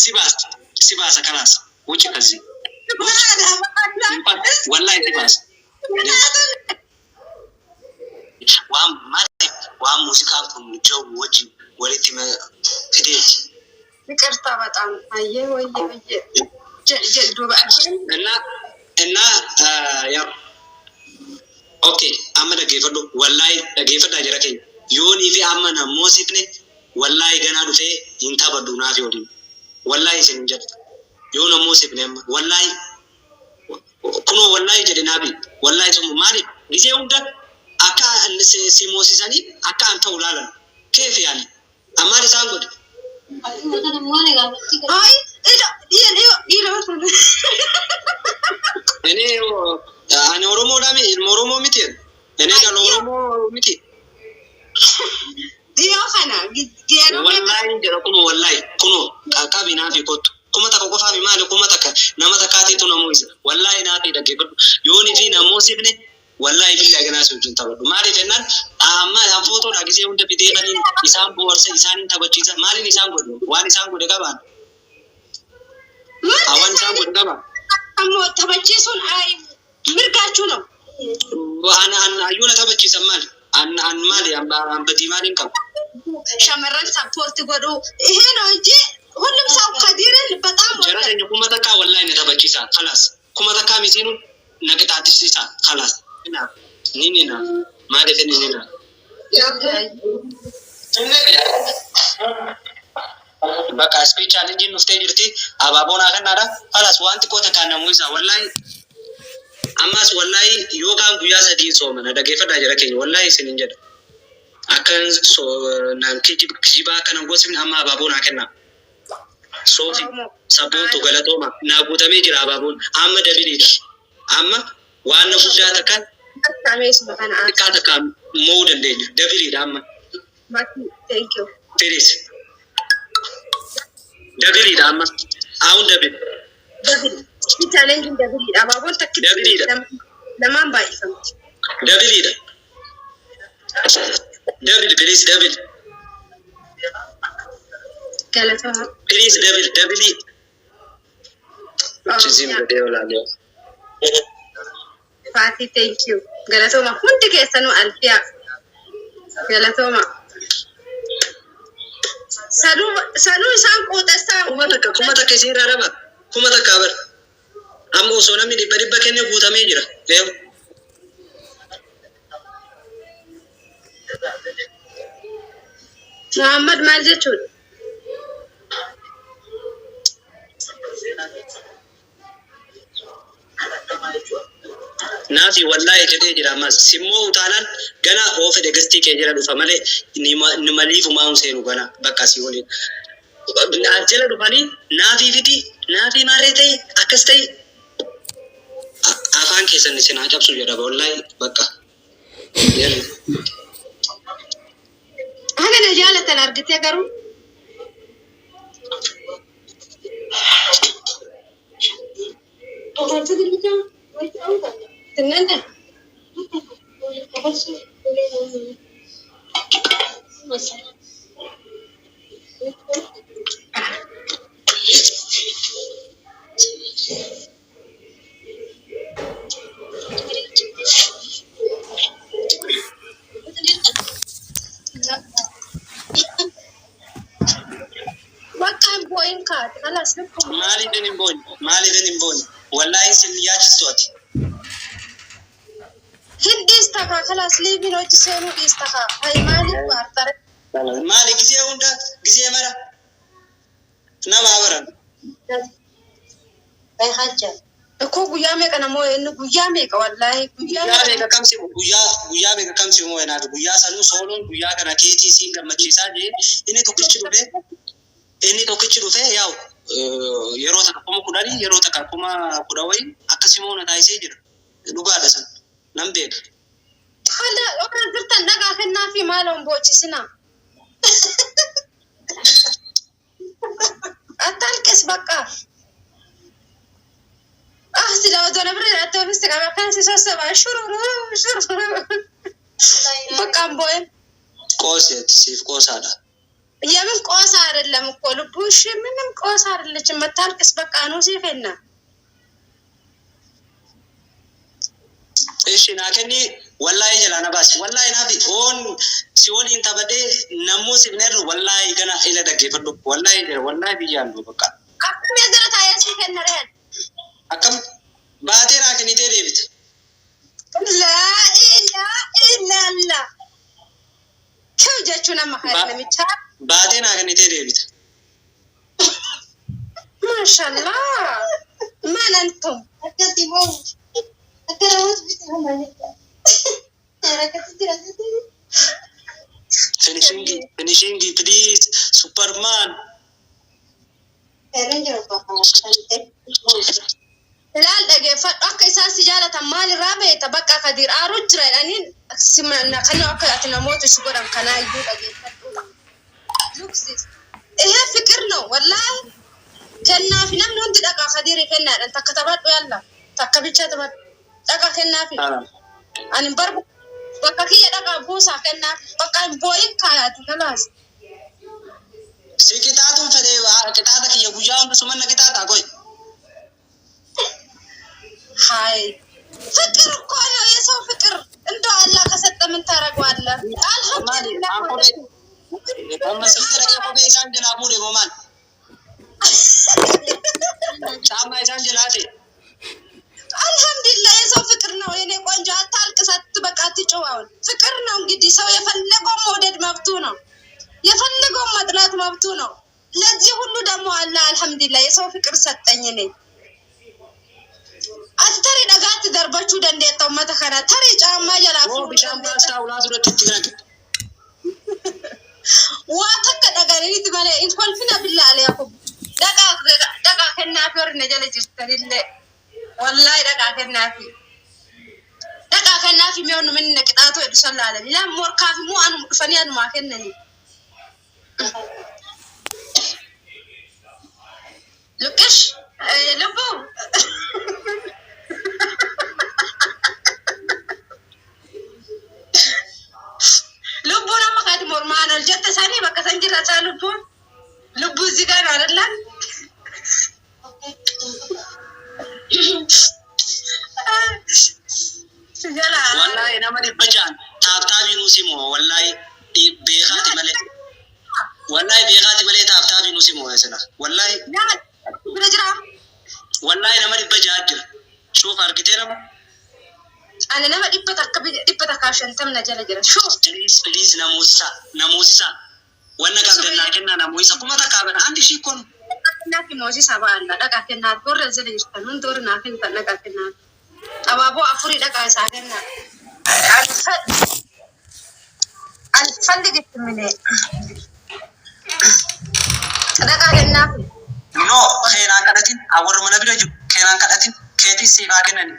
Si baasa, si baasa, kalaas. Wuci kazi. Wallahi si baasa. Waan maaliif waan muuziqaan kun jiru wajjin walitti fideeti. ይቅርታ በጣም አየ ወየ ወየ ዱባ። እና ያው okay, amma dhaggeeffadhu, wallahi dhaggeeffadhaa jira keenya. Yoonii fi amma na moosifne, wallahi ganaa dhufee hin taphadhu naafi waliin. Wallahi isin hin jedhu. Yoo na moosifne amma, wallahi kunoo wallahi jedhe naafi, wallahi sun maaliif gisee hunda akka si moosisanii akka an ta'u laalan keef yaani ammaan isaan godhe. አይ dhiira. እኔ ani Oromoodhaa mi, ilma Oromoo miti? እኔ dhala Oromoo miti. Dhiyoo kana yeroo Wallahi jedha kunoo, wallahi kunoo qaqqabi naafi kottu. 1000 qofaa mi maali, 1000 nama takkaatiitu na mo'isa. Wallahi naafi dhaggeeffadhu. Yoonii fi na moosifne, wallahi billahi ganaa si wajjin taphadhu. Maaliif jennaan, amma an footoodha gisee hunda fidee kaniin isaan bohaarsa, isaaniin taphachiisa. Maaliin isaan godhe? Waan isaan godhe qabaan. Waan isaan godhe qabaan. Ammoo taphachiisuun mirgaachuu ነው። An an hayyuuna taphachiisan maali? An an maali? An badii maaliin qaba? Shamarran support godhu ይሄ ነው እንጂ ሁሉም ሰው ከዲርን በጣም Jara keenya, 1000 wallahi na taphachiisa. Kalaas, 1000 misiinu na qixaaxisiisa. Kalaas. Ni ni na. Maaliif inni ni na? Bakka speed challenge dhuftee jirti. Abaaboon haa kennaadha. Kalaas, waan xiqqoo takkaan namuu isaa wallahi. Ammas wallahi yookaan guyyaa 3 soomana, dhaggeeffadhaa jara keenya, wallahi isin hin jedha. Akka naan kijibaa akkana gosifne, amma abaaboon haa kennaa. Soofi sabboontu galatooma naa guutamee jira abaaboon, amma double dha. Amma waan na guddaa takka xiqqaa takka mo'uu dandeenya. Double dha amma. Thank you. Please. Double dha amma. አሁን double. Challenge double dha. Abaaboon takki Double dha. Lamaan baay'ifamti. Double dha. Double, please, double. Galatoomaa. Please, double, double. Chizim godhee olaalee. Faatii, thank you. Galatooma hundi keessanuu, Alfiyaa. Galatooma. Sanuu sanuu isaan quuxessaa. 1000, 1000 isiin irraa dhaba. 1000 bar. Amma osoo namni dhibba dhibba kenne guutamee jira. Eewu. Muhammad maal jechuudha? Naafi wallahi jedhee jira ammas. Simmoo utaalaan gana oo fedhe gastii kee jala dhufa malee ni maliifumaa hin seenu gana bakka asii waliin. As jala dhufanii naafii fidi, naafii maarree ta'e, akkas ta'e, afaan keessan isin haa cabsu jedha wallahi bakka. Yalla. Haga na jaalatan argitee garuu. Tinnanne. Bakka hin boo'in kaate. Kalaas. Maaliif hin boonye? Maaliif hin boonye? Wallahi isin yaachistu ati. Hin dhiista kaa, kalaas, liiviin hojii seenuu dhiista kaa. Hayi, maaliif waartare? Maali gisee hunda gisee mara nama abaran. Ikkoo guyyaa meeqa namoo inni guyyaa meeqa, wallaahi guyyaa Guyyaa meeqa. Meeqa kamsi, guyyaa guyyaa meeqa kamsi moo enaatu guyyaa sanuu sooluun guyyaa kana keetii siin gammachiisaa jee, inni tokkichi dhufee yaa'u yeroo takka 10,000, yeroo takka 10,000 wayii akkasimoo na taasisee jira. Dhugaadha, san nan beeka. Haala warra jirtan dhagaa kennaa fi maaloon boochisina. አታልቅስ በቃ። Ah, sila odoo na bira jiraatte ofitti qaba kan si sossoba, shururu shururu, bakka hin boo'in. Qooseeti, siif qoosaadha. የምን ቆሳ አይደለም እኮ ልቡ። እሺ ምንም ቆሳ አይደለችም። መታልቅስ በቃ ነው ሲፈና Ishi naa kenni wallahi jala na baasi wallahi naafi oon si waliin taphadhee nammoo si fineerru wallahi gana ila dhaggeeffadhu wallahi jala wallahi biyyaan du bakka. Akkam jala taa'ee si kenna reen. Akkam baatee naa kennitee deebite. Laa ilaa illallah. Kiw jechuun amma kana namichaa. Baatee naa kennitee deebite. Maashallah. Maal antum? Akkasi moo akka namoota bitaa akkasi jira. Finishingii finishingii please superman. Ilaal dhageeffadhu akka isaan si jaalatan maalirraa beekta bakka Kadiir aaruu jira jedhanii kan akka ati namoota si godhan kanaa iyyuu dhageeffadhu. Luksis. ይሄ ፍቅር ነው ወላሂ kennaafi namni hundi dhaqaa Kadiiri kennaadhaan takka taphadhu yalla takka bicha taphadhu dhaqaa kennaafi ani barbu bakka kiyya dhaqaa buusaa kennaafi bakka hin boo'in kaayaati kalaas. Si qixaaxuun fedhee qixaaxa kiyya guyyaa hunda sumanna qixaaxaa qoy. ሀይ ፍቅር እኮ ነው የሰው ፍቅር። እንደው አላህ ከሰጠ ምን ታደርገዋለህ? አልሐምዱሊላህ ማለት ነው። Amma sitti dhaqee kophee isaan jalaa fuudhe moo maal? Caammaa isaan jalaa ta'e. አልሐምዱሊላህ የሰው ፍቅር ነው የኔ ቆንጆ። አታልቅስ፣ አትበቃ፣ አትጮህ። አሁን ፍቅር ነው እንግዲህ ሰው የፈለገውን መውደድ መብቱ ነው። የፈለገውን መጥላት መብቱ ነው። ለዚህ ሁሉ ደግሞ አላህ አልሐምዱሊላህ የሰው ፍቅር ሰጠኝ። እኔ ati tarii dhagaatti darbachuu dandeetta uummata kana tarii caammaa jalaa Moo fuudhuu bishaan dandeetta. baastaa ulaa duratti itti naqe. Waa takka dhaga'aniiti malee hin kolfina billaa aleekum. Dhaqaa dhaqaa kennaafi warri na jala jirtanillee wallaahi dhaqaa kennaafi. Dhaqaa kennaafi mi'oon nu minna qixaatoo jedhu san laalanii laa morkaaf immoo anuma dhufanii anumaa kennanii. Luqqish lubbuu. Lubbuun amma kaati mormaan ol jette sanii bakka san jirra isaa lubbuun. Lubbuu እዚህ ጋር ነው አይደለ? Jala. Wallahi nama 600 taaptaabii nuusi moo wallahi beekaati malee. Wallahi beekaati malee taaptaabii nuusi moo sila. Wallahi Nama bira jira. wallahi nama 600 jira. Shuuf argitee nama. Ani nama 150 na jala jira. Shuuf. Please please namoosisa namoosisa. Wanna qabdan naa kennaa namoosisa kuma takkaa bana andi ishii kun. Dhaqaa kennaafi moosisa ba'alla dhaqaa kennaafi warra jala jirtan hundi warri naa kennitan dhaqaa kennaafi. Abaaboo afurii dhaqaa isaa kennaa. Alfalli jetti minee. Dhaqaa kennaafi. No keenaan kadhatin warra mana bira jiru keenaan kadhatin keetis siif haa kennani.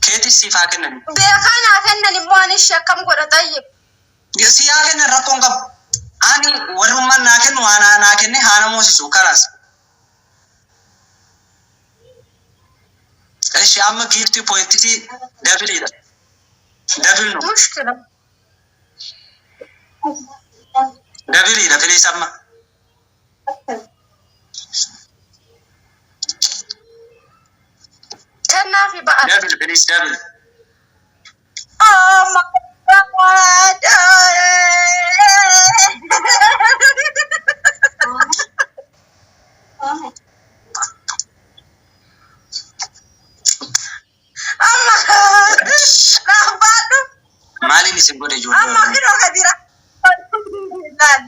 Keetis siif haa kennani. Beekaa naa kennan immoo ani ishee akkam godha tayyib. Si haa kennan rakkoon qabu. Ani warrummaan naa kennu haa naa kenne haa namoosisu kalaas. Ishi amma giiftii pooyintitii dabiliidha. Dabil nu Mushkila. dabiliidha filiis amma. Kennaafi ba'a. Dabil filiis dabil. Oh my God. Amma Rahbaadhu. Maaliin isin godhe ijoollee Amma Oromoo? kinoo kadira.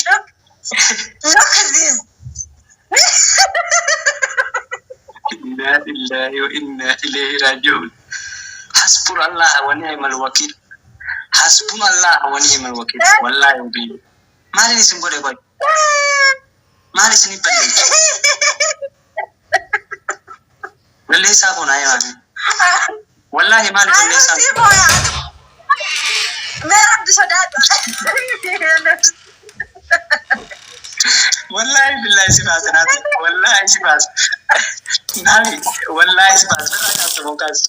Look. Look at this. Inna lillahi wa inna ilayhi raji'un. Hasbuna Allah wa ni'mal wakiil. Hasbuna Allah wa ni'mal wakiil. Wallahi biyya. Maaliin isin godhe qoy? Maal isin balleesse? Balleessaa kun haa himaami. Wallahi maali balleessaan? Anusi booya. Mee rabbi sodaadhu. Wallahi billahi si baasa naati. Wallahi si baasa. Naami wallahi si baasa. Birraa kaasa bonkaas.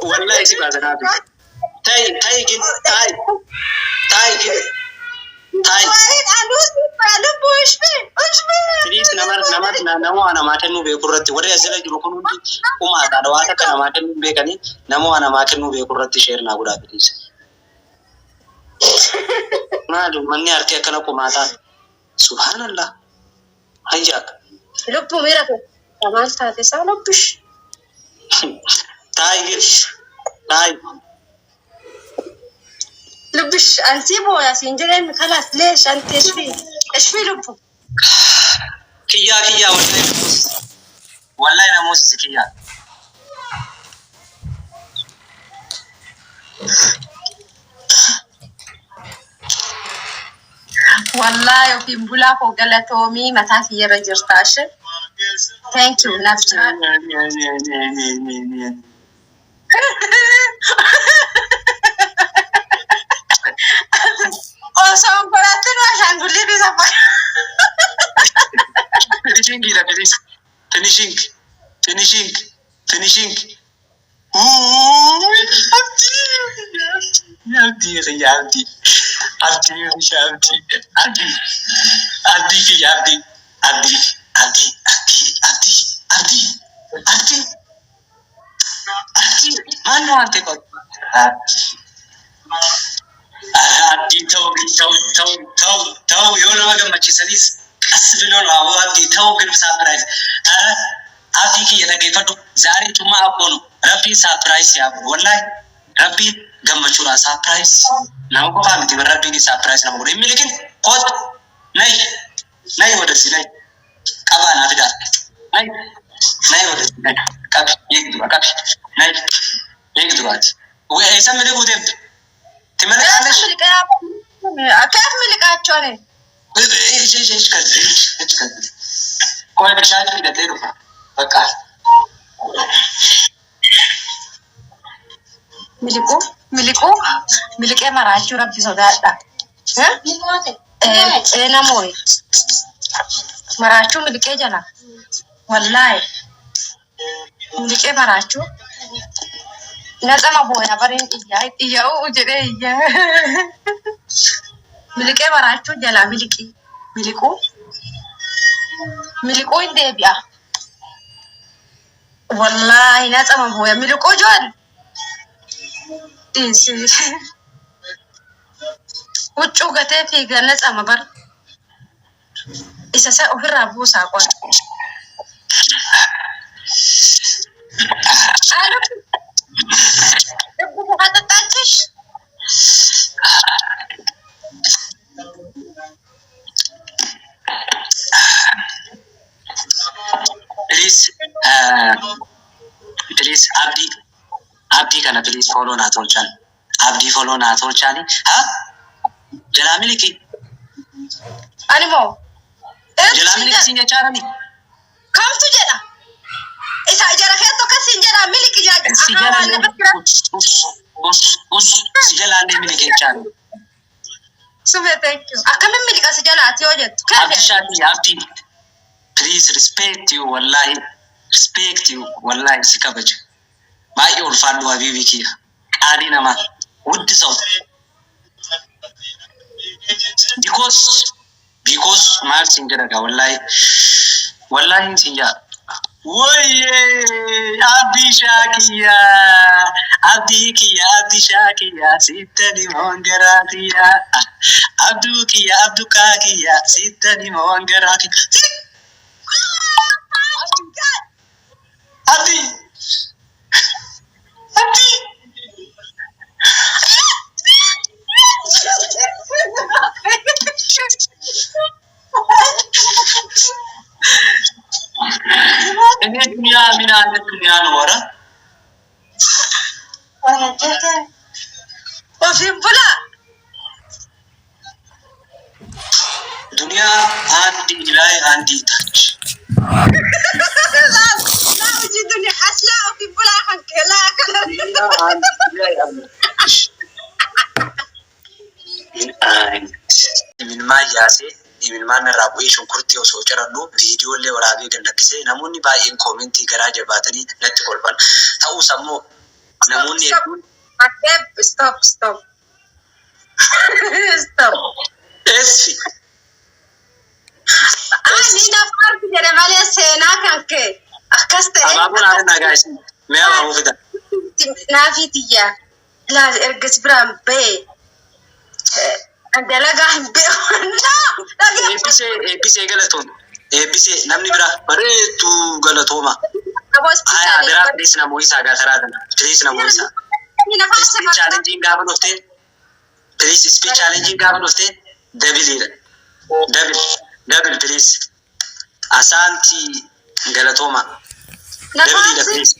Wallahi si baasa naati. Tai tai gin tai tai gin. Taayi. Waayin anuusi lubbu ishfi ishfi. Please, nama nama nama waa namaa kennuu beeku irratti warri as jala jiru kun hundi dhumaadha. Waan akka namaa kennuu hin beekanii nama waa namaa kennuu beeku irratti share naa godhaa, please. Maali manni harki akkana qumaataan? Subhaanallah. Hayyaa. Lubbu miira kee maal taate isaa lubbish. Taayi gir. Taayi. Lubbish ansi booya siin jedheen خلاص ليش انت ايش في ايش في lubbu. Kiyyaa, kiyyaa, wallahi namoos. Wallahi namoos kiyyaa. Wallahi ofiin bulaa koo galatoomii mataa kiyyarra jirta ashe. Thank you, naaf jiraadha. Osoo konkolaataan ashaangulliin isa Finishing dha, please. Finishing. Finishing. Finishing. Abdii. Abdii kiyya abdii. Abdii kiyya abdii. Abdii. Abdii kiyya abdii. Abdii. Abdii. Abdii. Abdii. Abdii. Abdii. Abdii. Maal waan ta'e qofa? Abdii ta'u ta'u ta'u ta'u ta'u yoo nama gammachiisanis qas biloo ነው አቦ አብዲ ተው ግን surprise ኧረ አብዲ kiyya dhaggeeffadhu ዛሬ ጁmaa abboonu rabbiin surprise yaa godhu. Wallahi rabbiin gammachuudhaan surprise nama qofaa miti, rabbiin surprise nama godhu hin milikin. Koot, ነይ ነይ ወደዚህ ነይ qabaa naa fidaa ነይ ነይ ወደዚህ ነይ qabi eegi dura qabi ነይ eegi duraati eessa miliquu deemtu ትመልቃለሽ? كيف miliqaachuu ani? እጅ እጅ እጅ ከዚህ እጅ እጅ ከዚህ ቆይ bishaan hidhatee dhufa በቃ። Miliquu miliquu miliqee maraachuu rabbi sodaadha. Ee namoonni maraachuu miliqee jala wallaahi miliqee maraachuu naxama booya bariin iyyaa iyyaa jedhee iyyaa miliqee maraachuu jalaa miliqii miliquu miliquu hin deebi'a. Wallaahi naxama booya miliquu joon dhiisi. Huccuu gatee fiiga naxama bar isa isa ofirraa buusaa qola. ውሃ ጠጣችሽ? Please, please, abdii abdii kana please follow naa tolchan. Abdii follow naa tolchani ha jalaa miliki. Ani moo? Jalaa miliki siin jechaarani. Kamtu jedha? Isa jara keessa akkasiin jedha miliki Si jalaallee us us us us si jalaallee miliki jechaani. Sube, thank you. Akkamiin miliqa si jalaati yoo jettu? Abdii shaati abdii please respect you, wallahi respect you, wallahi si kabaja. Baay'ee ulfaadhu habiibii kiyya qaalii namaa ውድ ሰው because maal siin jedha wallahi wallahi siin jedha. ወይዬ abdii shaakiyya abdii kiyya abdii shaakiyya sittani moongaraa kiyya abduu kiyya abdukaa kiyya sittani moongaraa kiyya abdii abdii. እኔ ዱንያ ምን አይነት ዱንያ ነው? ኧረ Ofiin bulaa. ዱንያ አንድ ላይ አንድ ታች። Laa hojii duniyaa aslaa ofiin bulaa kan laa kana. አንድ ላይ አንድ ምን አይነት imimmaan yaasee imimmaan irraa bu'ee shunkurtii osoo ciradhu viidiyoolee waraabee gad lakkisee namoonni baay'een koomentii garaa jabaatanii natti kolfan. Ta'us ammoo namoonni hedduun Stop, stop, stop. Stop. Essi. Ani na faarsu jedhe malee seenaa kan kee akkas ta'e. Abaaboo naa kennaa guys. Mee abaaboo fida. Naafii tiyyaa laal erga si biraan ba'e dalagaa hin beeku. Eebbisee eebbisee galatoom. Eebbisee namni biraa bareedduu galatooma. Aya biraa please namoo isaa gaa karaa kana. Please namoo isaa. Speed challenge gaafa dhuftee please speed challenge gaafa dhuftee doubleiidha. Double double please. Asaantii galatooma. Doubleiidha please.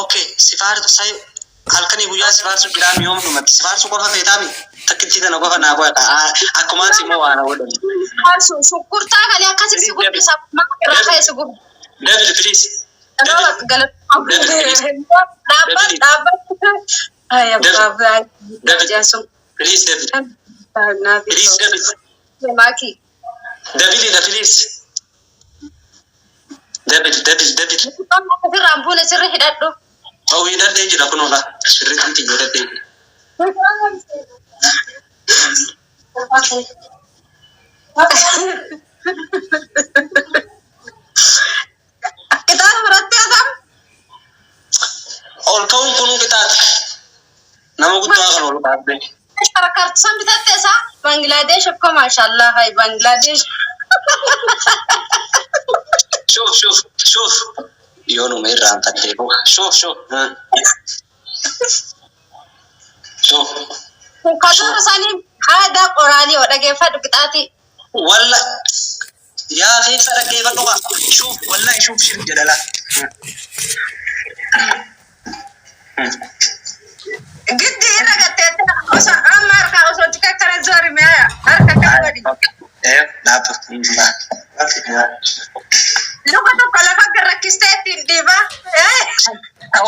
Okay, si faarsu say halkanii guyyaa si faarsu jiraami yoom dhumatti si faarsu qofa feetaami takkitti tana qofa naa qofa akkumaan si immoo waa na godhan. Shunkurtaa kan akkasi si guddisa irraa ka'e si guddisa. Double please. Double. Dhaabbat dhaabbat. Ay abbaa Double. Please double. Please double. Maaki. Doubleiidha please. Double double double. Asirraan buune sirri hidhadhu. Oh, hidhadhee jira kunuudha. Sirriitti hidhadhee jira. Kitaaba fudhattee asam? Ol ka'uun kunuu qixaati. Nama guddaa kan ol kaa'atte. Karkartusan bitatte isaa Bangilaadesh akka maashaallah hay Bangilaadesh. شوف شوف شوف. Yoo numa irraanfattee boo. شوف شوف. شوف. Kaduura isaanii haada qoraanii oo dhageeffadhu qixaati. Walla yaa keessa dhaggeeffadhu qaa. شوف wallahi شوف shirk jedha laa. Giddi irra gattee osoo amma harkaa osoo tika kana zoori mi'aaya harka kan godhi. Eh, dhaabba. Luka tokko lafa rakkistee ittiin dhiibaa.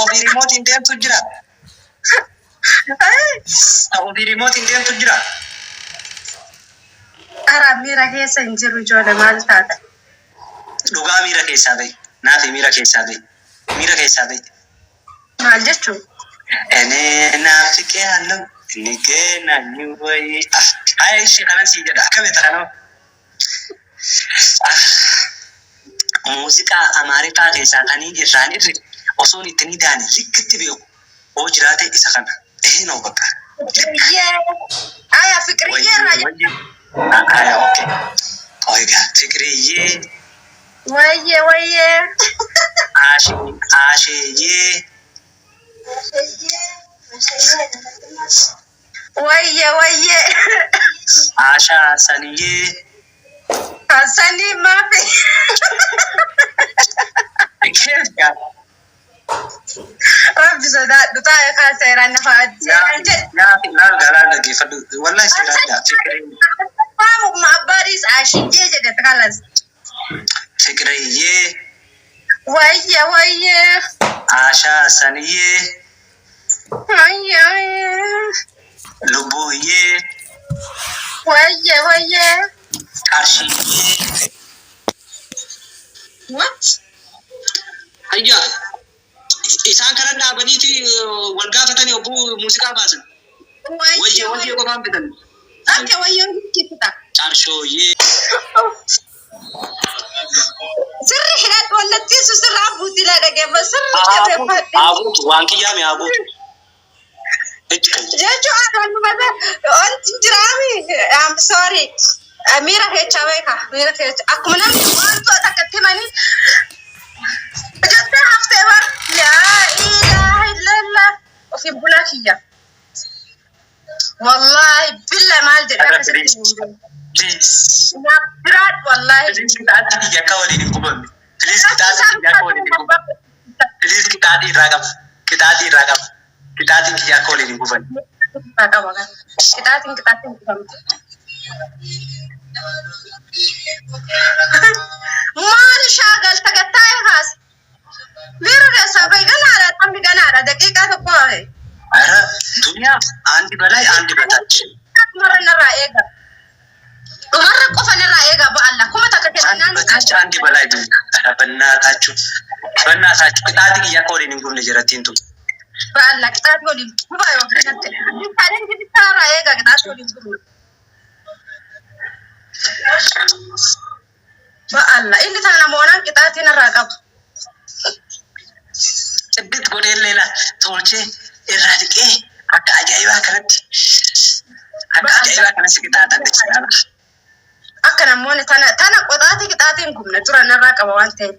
Ofii remote deemtu jira. Ofii remote deemtu jira. Ara miira keessa hin jiru ijoollee maal taata? Dhugaa miira keessaa bahi. Naafi miira keessaa bahi. Miira keessaa bahi. Maal jechuun? እኔ ናፍቄሃለሁ እንገናኝ ወይ? አይ እሺ kanan sii jedha akkamitti kanoo muuziqaa Amaariffaa keessaa kanii irraan irri osoon itti ni daane likkitti beeku oo jiraate isa kana ይሄ ነው በቃ። Fiqiriyyee. Aya fiqiriyyee irraa ወይዬ አያ okay ቆይ ጋ ፍቅርዬ Wayyee wayyee. አሼ አሼዬ Wayyee wayyee. አሻ ሰንዬ Hassanii maafi. Rabbi sodaadhu taa'e kaa seeraan nafa seeraan jedhe. Laal laal dhaggeeffadhu wallahi seeraan jaa ፍቅሬ Abbaadhiis ashiyyee jedhe kalas. ፍቅርዬ Wayyee wayyee. አሻ ሰንዬ Wayyee wayyee. ልቡዬ Wayyee wayyee. qarshiyye What? Hayya isaan kana dhaabaniiti wal gaafatanii obbuu muuziqaa baasan. Wayyee wayyee qofaan bitan. Akka wayyee hiikkita. Qarshooyyee. Sirri hidhadhu wallattiisu sirraa buutilaa dhageeffa sirri dhageeffadhu. Haabuutu waan kiyyaame haabuutu. Jechuun ani mata wanti jiraami I'm sorry. Miira keessa beeka miira keessa akkuma namni wantoota akkatti himanii jettee haftee bar laa ilaaha illallah ofiin bulaa kiyya. Wallaahi billa maal jedhee akkasitti hin jiru. Please. Naaf jiraadhu wallaahi. Please qixaaxii kiyya akka waliin hin gubamne. Please qixaaxii kiyya akka waliin hin gubamne. Please qixaaxii irraa qaba. Qixaaxii irraa qaba. Qixaaxiin kiyya akka waliin hin gubanne. Qixaatiin qixaatiin gubamte. Maali shaagalta gattaa'e kaas. Miira keessaa bahi ganaadha xambi ganaadha daqiiqaa tokko hafe. ኧረ ዱንያ አንድ በላይ አንድ በታች። Dhumarra narraa eega. Dhumarra qofa narraa eega ba'alla kuma takka አንድ kennaan. በታች አንድ በላይ ዱንያ። ኧረ በእናታችሁ በእናታችሁ qixaaxii kiyya akka waliin hin gubne jirattiin tun. Ba'alla qixaatii waliin gubaa yoo kanatti. Challenge narraa eega qixaatii waliin gubu. Ba'alla inni tana namoonaan qixaatiin irraa qaba. Xiddit godhee leela tolchee irraa dhiqee akka ajaa'ibaa kanatti akka ajaa'ibaa kanatti qixaaxan jechuudha. Akka namoonni tana tana qoxaatii qixaatiin gubna dura narraa qaba waan ta'eef.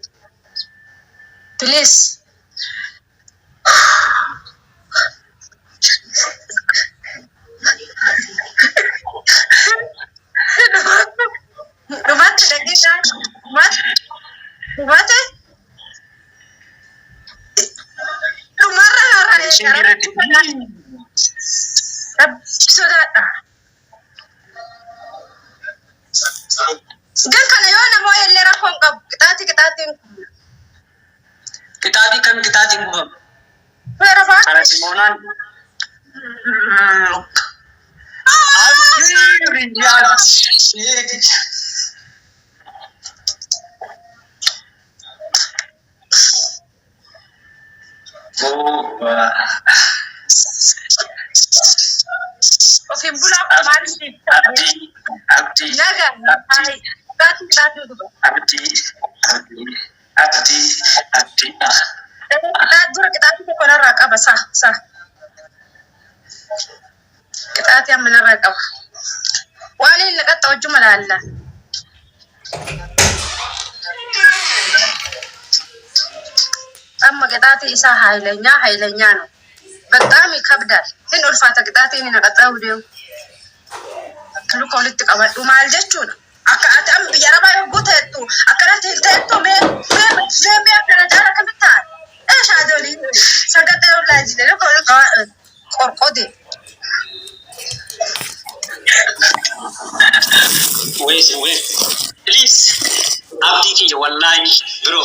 Please. Dhumatti daqiiqaa dhumatti dhumate dhumarra har'a Finishing irratti Rabbi sodaadha. Gan kana yoo namoo illee rakkoo hin qabu qixaatii qixaatiin gubna. Qixaatii kam qixaatiin gubamu? Seera Kana ba'a. Simoonaan Abdii biyyaa sheekicha. Ofiin bulaa maal siif Abdii, abdii, naga abdii, qixaatii qixaatiin guba. abdii, abdii, abdii, abdii. Dura qixaatii tokko narraa qaba sa sa. Qixaatii amma narraa qaba. Waan inni qaxxa hojjuma laalla. Amma qixaatii isaa haayilanyaa haayilanyaa ነው። በጣም ይከብዳል። Hin ulfaata qixaatii inni naqaxxa'uu deemu. Luka walitti qabadhu maal jechuudha? Akka ati amma biyya arabaa yogguu teettu akkanatti hin teettu mee mee mee mee akkana jaara akkamitti ta'a? Ee shaadolii sagaxee ollaa jire luka walitti qaba qorqode. Wait, wait. Please. Abdii kiyya wallaahi bro.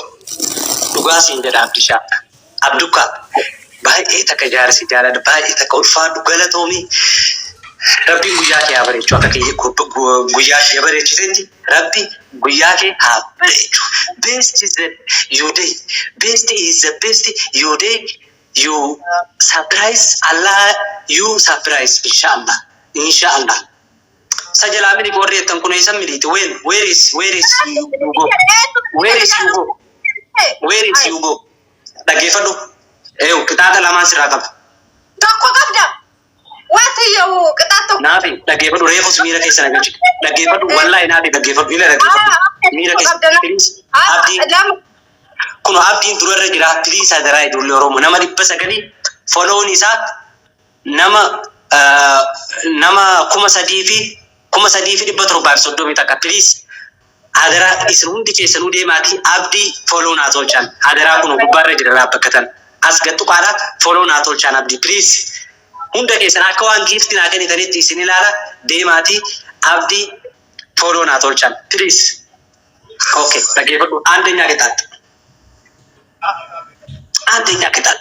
Dhugaa siin jedha Abdishaa. Abdukka baay'ee takka jaarsi jaaladha baay'ee takka ulfaadhu galatoomii. Rabbiin guyyaa kee haa bareechu akka kiyya guyyaa kee bareechitetti Rabbi guyyaa kee haa bareechu. Best is the you day. Best is the best you day. You surprise Allah, you surprise inshallah. Inshallah. Sa jalaa mini warri jettan kun eessa miliiti? When where is you go? Where is you go? Where is you go? Dhaggeeffadhu. Eewu qixaaxa lamaan sirraa qaba. Tokko qabda. Waati yoo qixaa tokko. Naafi dhaggeeffadhu, reefus miira keessa na galchite. Dhaggeeffadhu, wallaahi naafi dhaggeeffadhu, ila dhaggeeffadhu. Miira keessa please abdiin Lama. Kun abdiin durarra jira, please adaraa ijoollee Oromoo nama 900 follown isaa nama 3731, please adaraa isin hundi keessanuu deemaatii abdii follow naa tolchaan adaraa. Kun gubbaarra jira dhaabbatan as gattuqaadha, follow naa tolchaan abdii please. Hunda keessan akka waan gift naa kennitanitti isin ilaala, deemaatii abdii follow naa tolchaan please. Okay, dhaggeeffadhu. አንደኛ ቅጣት፣ አንደኛ ቅጣት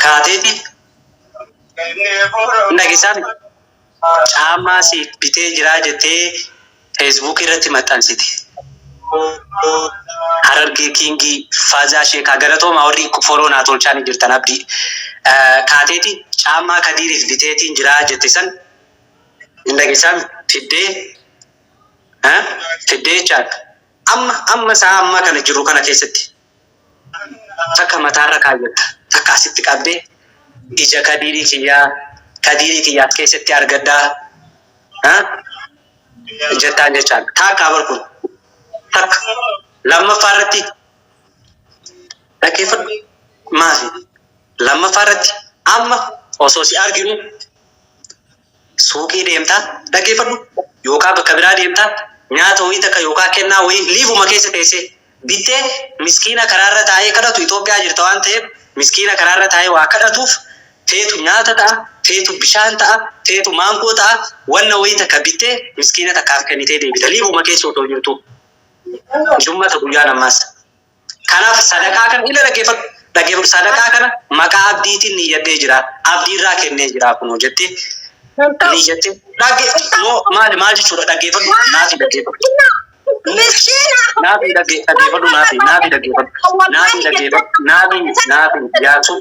kaateeti dhageessaan caammaa siif bitee jiraa jettee feesbuuk irratti maxxansite. Harargee Kingii Faazaa Sheekaa galatooma warri follow naa tolchaa ni jirtan abdii. Kaateeti caammaa Kadiiriif biteetiin jiraa jette san hin dhageessaan fiddee fiddee jechaadha. Amma amma isaa amma kana jiru kana keessatti takka mataarra kaayyatta, takka asitti qabdee ija Kadiirii kiyyaa Kadiirii kiyyaaf keessatti argaddaa jettaan jechaadha. Taakkaa bar kun takka. Lammaffaa irratti dhaggeeffadhu maafi lammaffaa irratti amma osoo si arginu suuqii deemtaa, dhaggeeffadhu, yookaan bakka biraa deemtaa nyaata wayii takka yookaan kennaa wayii liifuma keessa teessee bittee miskiina karaarra taa'ee kadhatu. Itoophiyaa jirta waan ta'eef miskiina karaarra taa'ee waa kadhatuuf feetu nyaata ta'a, feetu bishaan ta'a, feetu maangoo ta'a, wanna wayii takka bittee miskiina takkaaf kennitee deebita liifuma keessa otoo jirtu. Jummata guyyaan ammaas. Kanaaf sadaqaa kana ila dhaggeeffadhu. Dhaggeeffadhu, sadaqaa kana maqaa abdiitiin niyyadhee jira. Abdiirraa kennee jira kunoo jettee niyyattee dhagge noo maali maal jechuudha? Dhaggeeffadhu naafi dhaggeeffadhu. Miskiina. Naafi dhaggeeffadhu, naafi naafi dhaggeeffadhu, naafi dhaggeeffadhu, naafi naafi yaasuu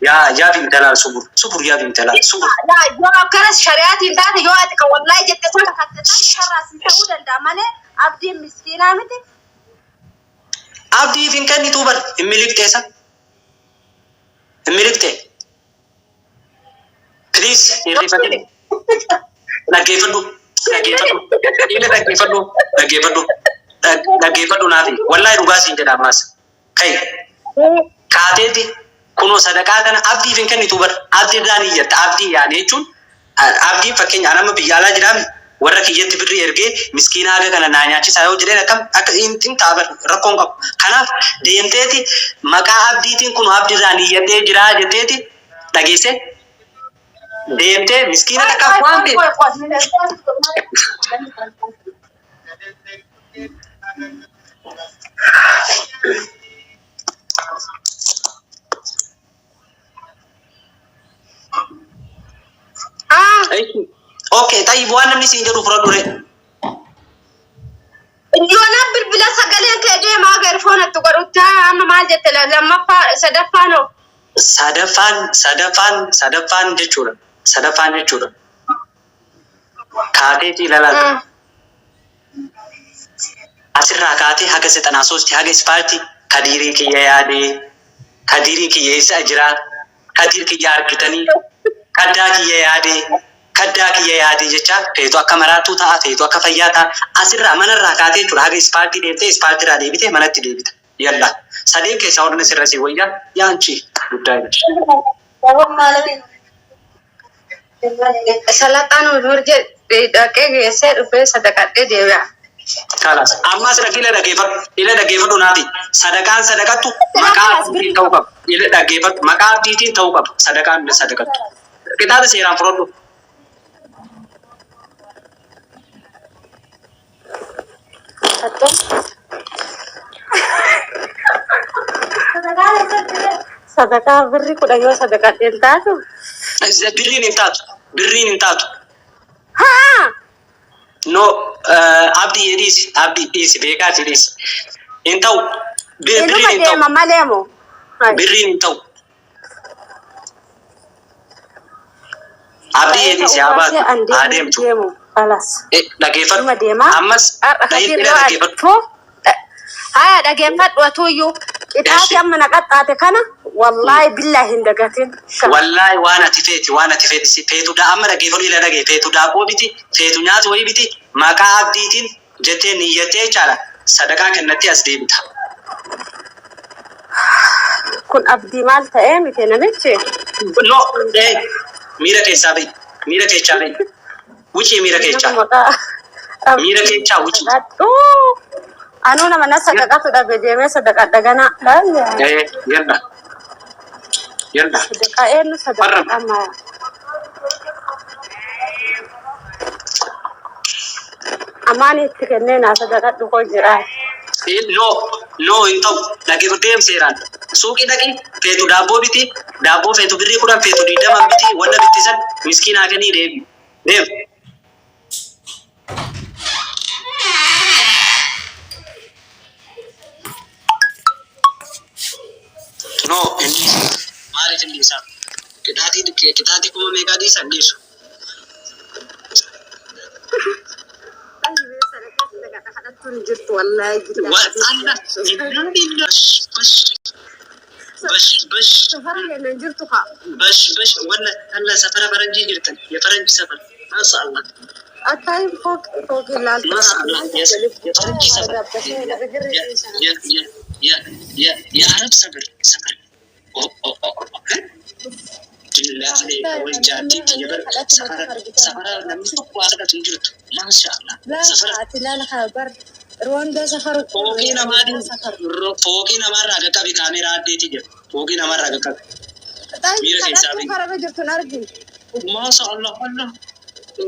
Yaa yaa bintalaal subur subur yaa bintalaal subur. Laa yoo akkanas shari'aatiin taate yoo ati kan wallaahi jette san kakatte san sharraa si ta'uu danda'a malee abdiin miskiinaa miti. Abdiif hin kennituu bar hin miliqxee san. Hin miliqxee. Please hin rifatin. Dhaggeeffadhu. Dhaggeeffadhu. Ila dhaggeeffadhu. Dhaggeeffadhu. Dhaggeeffadhu naafi. Wallaahi dhugaa siin jedha ammas. Kai kaateeti kunoo sadaqaa kana abdiif hin kennitu bar abdii irraa ni iyyatta abdii yaane jechuun abdiin fakkeenya an amma biyya alaa jiraami warra kiyyatti birrii ergee miskiina haga kana naa nyaachisaa yoo jedheen akkam akka hin ta'a bar rakkoon qabu kanaaf deemteeti maqaa abdiitiin kunoo abdii irraa ni iyyadhee jiraa jetteeti dhageesse deemtee miskiina takkaaf waan ta'e Okay, tayyib waan namni siin jedhu fudhadhu ree. Yoonaan bilbila sagaleen kee deemaa earphone-atti godhutti amma maal jette lammaffaa sadaffaan hoo? Sadaffaan sadaffaan sadaffaan jechuudha. Sadaffaan jechuudha. Kaateetii ilaalaa. Asirraa kaatee haga sexanaa soosti haga ispaaltii kadiirii kiyya yaadee kadiirii kiyya eessa jira kadiir kiyya argitanii kaddaa kiyya yaadee kaddaa kiyya yaadee jecha feetu akka maraattuu ta'a feetu akka fayyaa ta'a asirraa manarraa kaatee jechuudha haga ispaaltii deemtee ispaaltiirraa deebitee manatti deebita yalla sadeen keessaa warri sirra si wayya yaanchi guddaa jechuudha. Salaxaan hojii dhaqee geessee dhufee sadaqadhee deebi'a. Kalas. Ammas ila dhaggeeffadhu. Ila dhaggeeffadhu naati. Sadaqaan sadaqattu maqaa abdiitiin ta'uu qaba. Ila dhaggeeffadhu. Maqaa abdiitiin ta'uu qaba. Sadaqaan sadaqattu. Qixaata seeraan fudhadhu. Sadaqaa birri 10 yoo sadaqadheen taatu. Birriin hin taatu. Birriin hin taatu. Haa! No, abdii dhiisi. Abdii dhiisi. Beekaati dhiisi. Hin ta'u. Inuma Birriin hin ta'u. deema malee moo? Birriin hin ta'u. Abdii dhiisi haa baatu. Haa deemtu. Deemu. Alas. Dhaggeeffadhu. Inuma deema. Ammas Har'a kadir yoo dhaggeeffadhu. atu. Haya dhageeffadhu atuyyuu. Qixaati amma na qaxxaate kana wallaahi billaahi hin dagatin. Wallaahi waan ati feeti waan ati feeti si feetu daa amma dhaggeeffadhu ila dhagee feetu daabboo biti feetu nyaata wayii biti maqaa abdiitiin jettee niyyattee jechaadha sadaqaa kennattee as deebita. Kun abdii maal ta'ee miti namichi? No, miira keessaa bahi miira keessaa bahi wucii miira keessaa miira keessaa wucii. Anuu nama na sadaqatu dhabe deemee sadaqadha ganaa. Yalla yalla. Sadaqaa eenyu sadaqadha amma? Amaan itti kennee naa sadaqadhu koo jira. No no hin ta'u dhaggeeffadhu deem seeraan suuqii dhaqi feetu daabboo biti daabboo feetu birrii 10 feetu 20 biti wanna bittisan miskiinaa kennii deemi deem. No hin dhiisu maaliif hin dhiisaa qixaatii qixaatii kuma meeqaa dhiisa hin dhiisu. Bash bash bash bash wanna alla safara faranjii jirtan የፈረንጅ ሰፈር ማሻአላህ ማሻአላህ የፈረንጅ ሰፈር የአረብ ሰፈር ሰፈር safara namni tokko argatu hin jirtu maashaallah safara fooqii namaa fooqii namaarraa qaqqabi kaameeraa addeetii jira fooqii namarraa qaqqabi miira keessaa bahi maashaallah Allah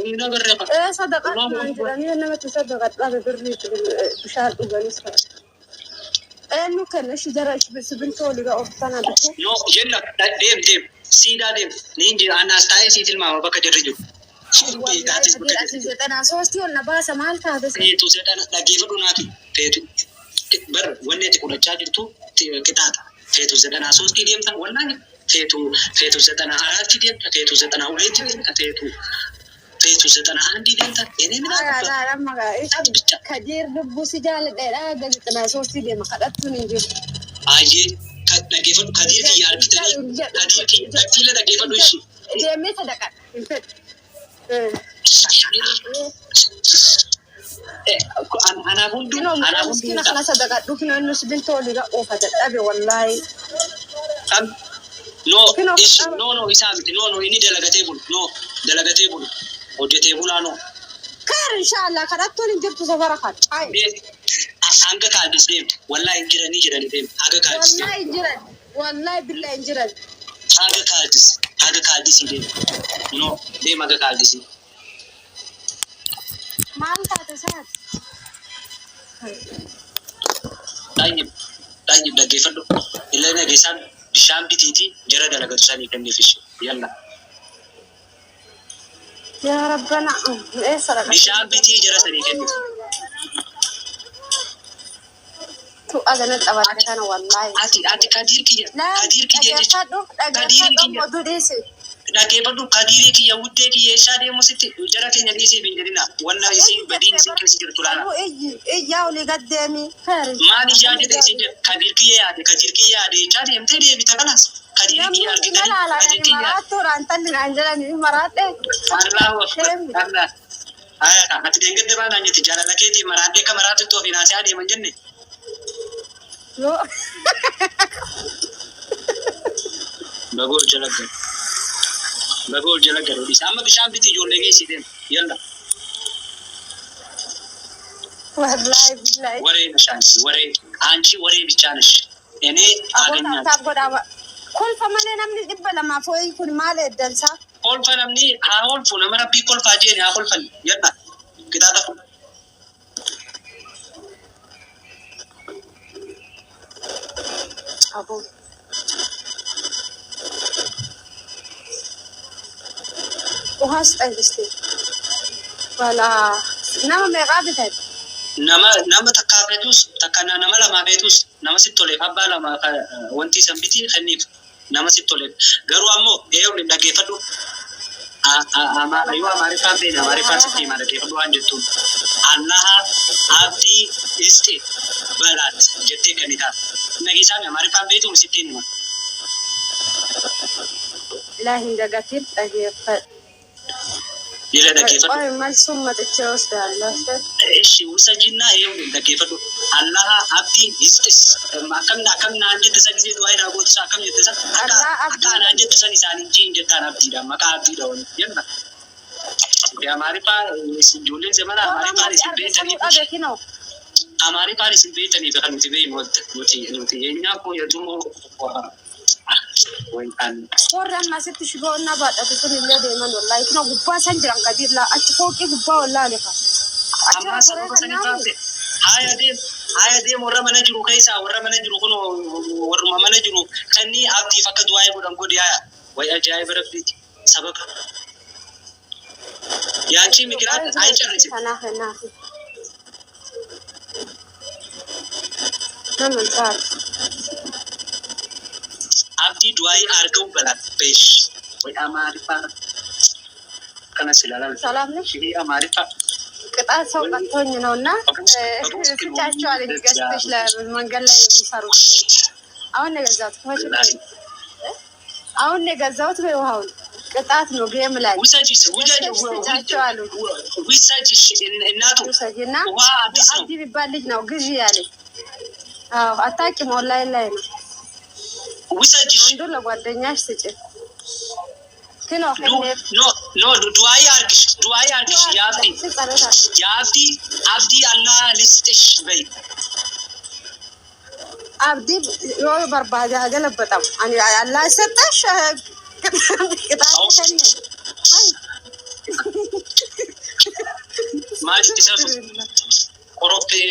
ni agarre Allahu akbar. No, jenna deem deem siidaa deem niin jira annaas taa'ee sii tilmaama bakka jirri jiru. Beekaatis bakka jirri jiru. Feetu sedhana dhaggeeffadhu naati feetu bar wanni ati fudhachaa jirtu qixaaxa. Feetu sedhanaa soostii deemta wallaahi Feetu feetu ዘጠና አራት deemta, feetu 92 deemta, feetu 91 deemta. እኔ ምን አገባ? ቅጣት ብቻ። Kadir lubbuu si jaaladheedha 93 deema kadhattuun hin jiru. Ayyee, dhaggeeffadhu, Kadiir kiyya argitanii, Kadiir kiyya dhaggeeffadhu, dhaggeeffadhu ishee. Deemee sadaqadha hin fedhu. Anaaf hunduu Kinoo mucaa anaaf hunduu miskiina kana sadaqadhu, kinoo innis bintoo olii oofa dadhabe wallaahi. No. Kinoo Ishi, no, no, isaa miti, no, no, inni dalagatee bulu, no, dalagatee bulu, hojjetee bulaa, no. Kaar inshaallah kadhattuun hin jirtu safara kana. Ay. Hanga kaadis deemtu wallaahi hin jiranii jedhanii deemu, haga kaadis deemu. Wallaahi hin jiran. Wallaahi billaa hin jiran. Haga kaadis, haga kaadisii deemu, no, deem haga kaadisii. Maal taate saati? Xayyib, xayyib, dhaggeeffadhu, illee dhageessaan bishaan bitiitii jara dalagatu sanii kenniif ishee, yalla. Yaa Rabbana, eessa dhaqaa? Bishaan bitii jara sanii kenniif. Tu agana qabate kana wallaahi. Ati Kadiir kiyya, Kadiir kiyya jechuudha. Dhaggeeffadhu, Kadiir dhaggeeffadhu, kiyya. oduu dhiisi. Dhaggeeffadhu, Kadiirii kiyya, wuddee kiyya, eessaa deemu sitti jara keenya dhiisiif hin jedhina, wanna isin badiin isin keessa jirtu laala. Sanuu iyyi iyyaa olii gad deemi. Maal ijaa jedhe isin jedhe? Kadiir kiyya yaade, Kadiir kiyya yaade jechaa deemtee deebita kalaas. Kadiirii kiyya argitanii, Kadiir kiyya. Maraattuudhaan talli naan jedhani maraadhe. Allahu akbar, Allah. Aya, ati deengedde baanaan jetti jaalala keetii maraadhee akka maraattu ofiin haasa'aa deeman jenne. Yoo. Bagool jala galu. Bagool jala galu dhiisa. Amma bishaan biti, ijoollee geessii deema. Yalla. Wallaahi billaahi. ወሬ ነሽ አንቺ፣ ወሬ፣ አንቺ ወሬ ብቻ ነሽ። እኔ Aboota አገኛለሁ። taaf godhaa. Kolfa malee namni 200f wayii kun maal eddansaa? Kolfa, namni haa kolfu, nama rabbii kolfaa jeeni haa kolfan. Yalla, kitaaba kun. Aboo. ውሃ ስጠኝ እስኪ። Balaa nama meeqaa bitan? Nama takkaa feetus, takka nama lamaa feetus, nama sitti toleef, abbaa lama wanti isan bitiin kenniif, nama sitti toleef. Garuu ammoo eeyyuu dhaggeeffadhu. Yoo Amaariffaan beekne Amaariffaan sitti hima, dhaggeeffadhu waan jettuun. Allaha abdii isti balaat jettee kennitaaf. Nageessaan Amaariffaan beektu sitti hima. Laa hin dagatin, dhaggeeffadhu. Ila dhaggeeffadhu. Qoy malsuun matichee osdaallah. እሺ ውሰጂና ይኸው dhaggeeffadhu. Allaha abdii istis akkam akkam naan jette san gisee du'aa irraa gootu akkam jette san akka Allah akka abdii naan jettu san isaaniin jiin jettaan abdiidha, maqaa abdiidha wani jenna. Amaariffaa ijoolleen zamana Amaariffaan isin beektaniif Dhabe kinoo. Amaariffaan isin beektaniif kan nuti beeknu nuti eenyaa koo yadumoo wayitaan. Warri amma asitti shiboonnaa baadhatu sun illee deeman wallaahi kinoo gubbaa san jiran gadi laa achi fooqii gubbaa wallaahi fa. Amma sababa saniif taate haya deem, haya deem, warra mana jiru keessaa, warra mana jiru kun, warruma mana jiru kanni abdiif akka du'aa godhan godhi. Haya, way ajaa'iba rabbiiti, sababa yaanchi mikiraat አይጨርስም። Kanaaf kanaaf. Nama hin taatu. Abdii du'aa argau balaan beesh way Amaariffaa kana silalal ሰላም ነሽ? ይሄ አማሪፋ ቅጣት ሰው ቀጥቶኝ ነው እና ስጫቸው አለኝ ገዝተሽ ለመንገድ ላይ የሚሰሩት ሰዎች። አሁን ነው የገዛሁት። መቼ አሁን ነው የገዛሁት። በውሃውን ቅጣት ነው game ላይ ውሰጂ፣ ውሰጂ። ስጫቸው አሉ። ውሰጂ እናቱ። ውሰጂና ውሃ አዲስ ነው። አብዲ የሚባል ልጅ ነው ግዢ ያለኝ። አዎ አታውቂም፣ ኦንላይን ላይ ነው። ውሰጂ። አንዱ ለጓደኛሽ ስጭ ግን No, no, ዱዓይ አርግሽ፣ ዱዓይ አርግሽ የአብዲ፣ የአብዲ፣ አብዲ አላህ ልስጥሽ በይ። አብዲ yoo barbaade haa galabbatamu. Ani Allah ሰጠሽ ቅጣት ከኔ Maalitti safu qoroffee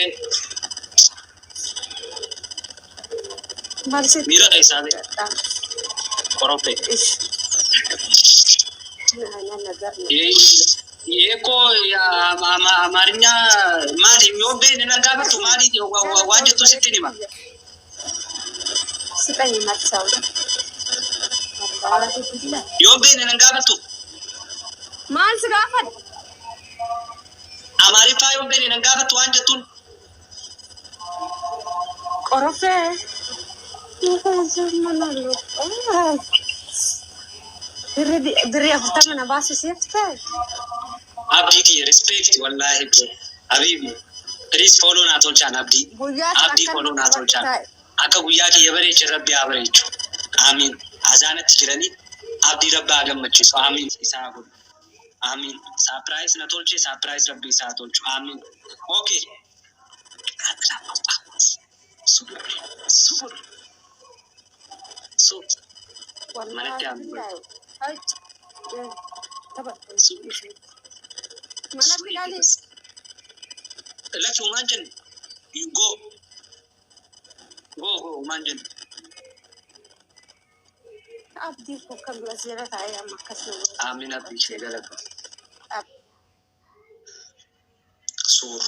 መልስ miira keessaa ta'e qoroffee. እሺ ምን አይነት ነገር ነው? ይሄ እኮ አማርኛ maali yoo beekne nan gaafattu maali waan jettu sitti hima. ስጠኝ መልስ አሁን። Yoon beekne nan gaafattu. Maal si gaafadhu? Amaariffaa yoon beekne nan gaafattu waan jettuun. Qorofee. Birrii 40 na baasu siif ta'e. Abdii kiyya respect wallaahi bro. Habiibi. Please follow naa tolchaan Abdii. Guyyaa Abdii follow naa tolchaan. Akka guyyaa kiyya bareeche Rabbi haa bareechu. Amiin. Azaanatti jiranii Abdii Rabbi haa gammachiisu. Amiin. Isaa godhu. Amiin. Surprise na tolche, surprise Rabbi isaa tolchu. Amiin. Okay. Subur. Subur. Subur. Manatti haa Manatti galee. Lakki umaan jennu. You go. Go go umaan jennu. Abdii koo kan dura seera taa'ee amma akkas na godhe. Amiin Abdii ishee galata. Suur.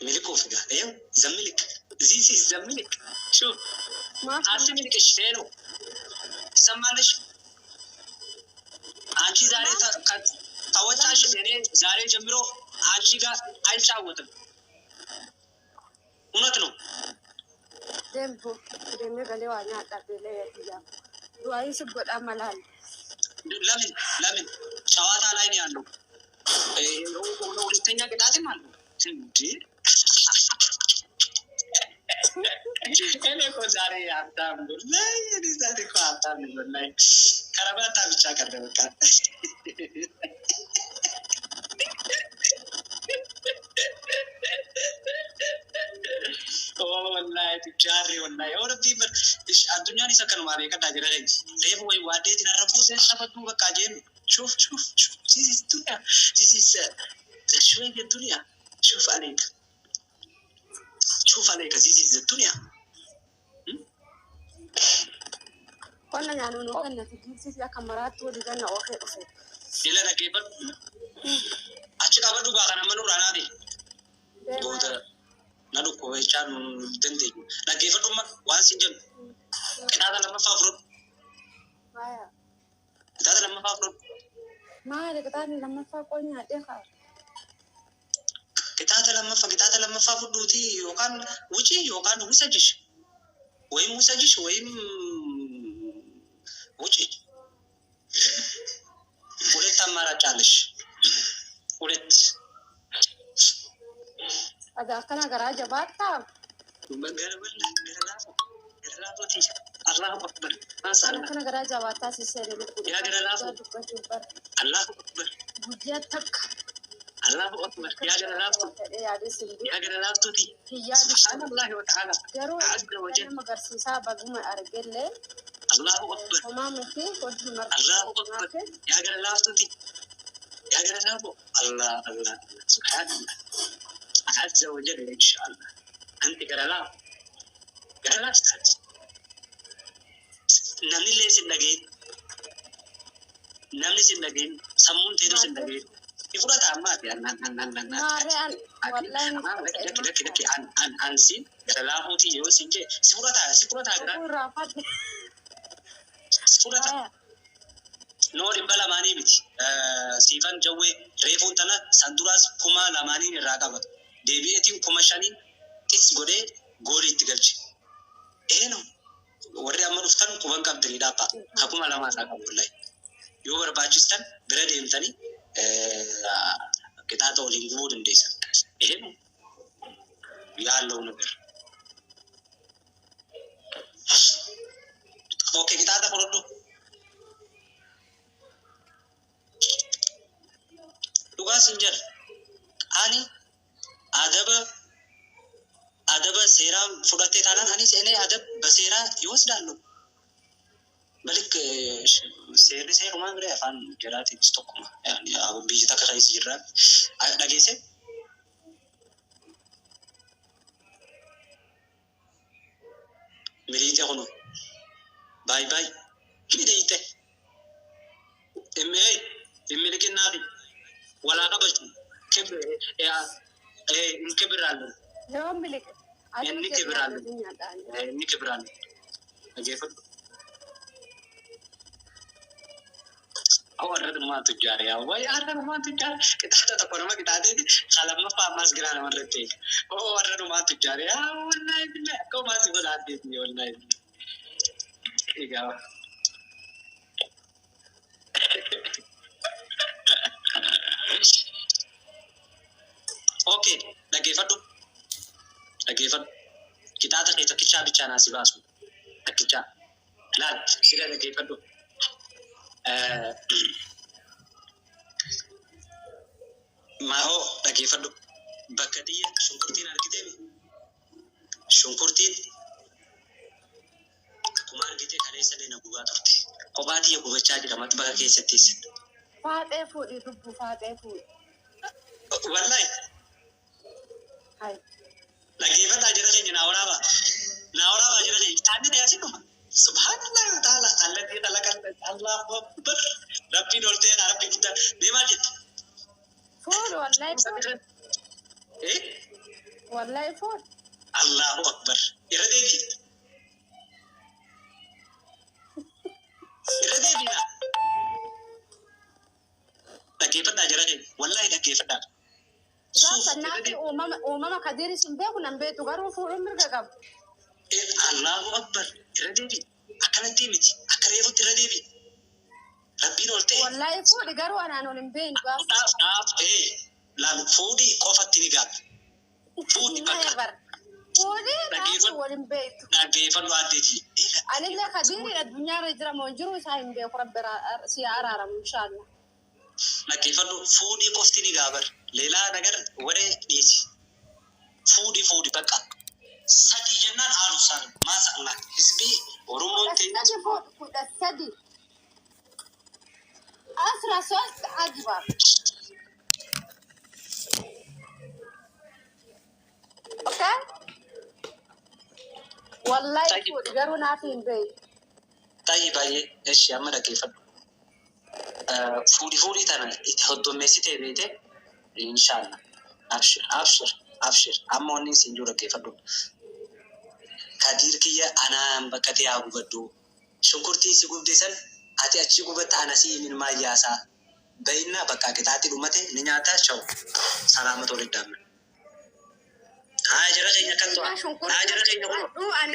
Milikuuf egaa. Eeyyam zammilik. This is zammilik. Shuf. Maaf አትሚልቅሽ ሄሎ ትሰማለሽ? አንቺ ዛሬ ተወጣሽ። እኔ ዛሬ ጀምሮ አንቺ ጋር አልጫወትም። እውነት ነው። Deembu deemee galee waa nyaadhaa beelee yaadiyyaa. Du'aayi si godhaa malaal. ለምን ለምን ጨዋታ ላይ ነው ያለው። ሁለተኛ ቅጣትም አለው እንዴ? እኔ እኮ ዛሬ ሀብታም ወላሂ፣ እኔ ዛሬ እኮ ሀብታም ነኝ ወላሂ። ከረባታ ብቻ ቀረ በቃ። Wallahi tujjaarri wallahi yoo rabbii bar addunyaan isa kanumaa beekadhaa jira reefu wayi waaddeetiin har'a buusee sabaduu bakka jennu. شوف شوف شوف، this is dunya, this is شوية الدنيا. شوف عليك، شوف عليك، this is الدنيا. Qonna nyaannu nuu kennate giiftii akka maraatti walii ganna oofee dhufe. Ila dhaggeeffadhu, achi qabadhu gaa kana amma nurraa naati booda na dhukkuba jechaa nu dandeenyu. Dhaggeeffadhu, amma waan sin jennu qixaaxa lammaffaa fudhadhu. Faaya. Qixaaxa lammaffaa fudhadhu. Maali qixaanni lammaffaa? Qoo nyaadhee kaa. Qixaaxa lammaffaa, qixaaxa lammaffaa fudhuuti yookaan wuci yookaan wusajish ወይም ውሰጅሽ ወይም ውጪ። ሁለት አማራጭ አለሽ። ሁለት። Ati akkana garaa jabaattaa? አላሁ አክበር ማሻአላህ። Akkana garaa jabaattaa si seene lubbuu. Yaa gara laafu. Dubbachuuf bara. አላሁ አክበር። Guyyaa takka. አላሁ አክበር yaa gara laaftu. Jedhee yaadee sin bitu. Yaa gara laaftuuti. Hiyyaa. ሱብሓነላህ ወተዓላ Garuu ዐዘ ወጀል። nama agarsiisaa baguma argellee አላሁ አክበር። homaa miti hojii. አላሁ አክበር yaa gara laaftuuti, yaa gara laafu. አላህ አላህ፣ ሱብሓነላህ ዐዘ ወጀል። ኢንሻአላህ anti gara laafu, gara laaftaati. Namni illee sin dhagahin, namni sin dhagahin, sammuun teetu sin dhagahin. Ni fudhata ammaati an an an an an. Maarree an wallahi. Lakki lakki lakki, an an an sin gara laafuuti yoo sin jee si fudhata, si fudhata gara. Irraa fadhe. Si fudhata. Noo 200 miti. Siifan jawwee reefuun tana sanduraas 2000n irraa qaba. Deebi'eetiin 5000n xis godhee goolii itti galche. Ee no warri amma dhuftan quban qabdanii dhaabba. Ka 2000 irraa qabu wallahi. Yoo barbaachistan bira deemtanii qixaaxa waliin gubuu dandeessan. ይሄ ነው ያለው ነገር። Okay, qixaaxa fudhadhu. Dhugaa sin jedha. Ani adaba adaba seeraa fudhattee taanaan anis እኔ አደብ በሴራ ይወስዳሉ። በልክ seerri seerumaa bire afaan jalaatiinis tokkuma. Biyyi takka keessa jirra. Dhageesse? Miliite kunu. Baay baay. Miliite. Immee immiliqinnaafi walaa qabachuu እንክብራለን። Yoo miliqe. Inni kibiraalle. Inni kibiraalle. Dhageeffadhu. Warra dhumaa tujjaara yaa wayi har'a dhumaa tujjaara qixaata tokko nama qixaateeti kalammaffaa ammaas giraa namarratti eega. Oo warra dhumaa tujjaara yaa wallaahi billahi akka homaa si godha addeeti wallaahi billahi. Egaa. Okay, dhaggeeffadhu. Dhaggeeffadhu. Qixaaxa kee tokkichaa bichaa naa si baasu. Tokkichaa. Laal, sira dhaggeeffadhu. Maahoo dhaggeeffadhu. Bakka xiyya shunkurtiin argiteemi? Shunkurtiin akkuma argite kaleessa illee na gubaa turte. Kophaa xiyya gubachaa jira maxbaqa keessattis. Faaxee fuudhi lubbu faaxee fuudhi. Wallahi Hai. Dhaggeeffadhaa jira keenya naa waraabaa. Naa waraabaa jira keenya. Taanni dhiyaasi dhuma. Subhaanallah wa ta'ala. Alladii khalaqa Allahu akbar. Rabbiin ol ta'e Rabbi guddaa. Mee maal jette? Fuudhi wallahi fuudhi. Eh? Wallahi fuudhi. Allahu akbar. Irra deebi. Irra deebiidha. Dhaggeeffadhaa jira keenya. Wallahi dhaggeeffadhaa. Gaafa Suuf irra naafi deebi. uumama uumama kadiiris hin beeku nan beektu garuu fuudhuun mirga qabu. Allahu akbar. Irra deebi. Akkanatti miti. Akka reefutti irra deebi. Rabbiin ol ta'e. Wallahi fuudhi garuu anaan ol hin beeknu gaafa. Dhaaf dhaaf ee laal fuudhii qofatti ni gaaba. Fuudhi bakka. Never. Fuudhi naafi Dhaggeeffadhu. wal hin beektu. Dhaggeeffadhu addeeti. Anillee kadiiriin addunyaarra jira moo hin jiru isaa hin beeku rabbi si araaramu inshaallah. Dhaggeeffadhu fuudhii qofti ni gaabar. Leelaa nagar waree dhiisi. Fuudhi fuudhi bakka. Sadii jennaan haalu isaan maasa'naa. Hizbii Oromoon Kudha teenya sadi fuudhi 13. አስራ ሶስት አግባ። Okay wallahi Tayyib. Fuudhi garuu naafi hin beektu. Tayyii baay'ee eshi amma dhaggeeffadhu. Fuudhi fuudhii tana itti hoddommeessitee beekte inshaallah. Abshir abshir abshir amma wanni isin jiru dhaggeeffadhu. Kadiir kiyya anaan bakka ta'e haa gubadhu. Shunkurtiin si gubde san ati achi gubatta ana si himin maayyaasaa. Bayinnaa bakka qixaatti dhumate ni nyaata shawu. Salaamata walitti dhaabna. Haa jara keenya kan to'a. Haa jara keenya kun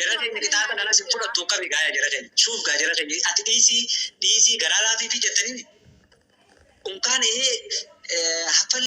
jara keenya qixaaxa kana si fudhattu akkami gaaya jara keenya. Shuuf gaa jara keenya ati dhiisii dhiisii garaa laafii fi jettanii unkaan ee haffallee.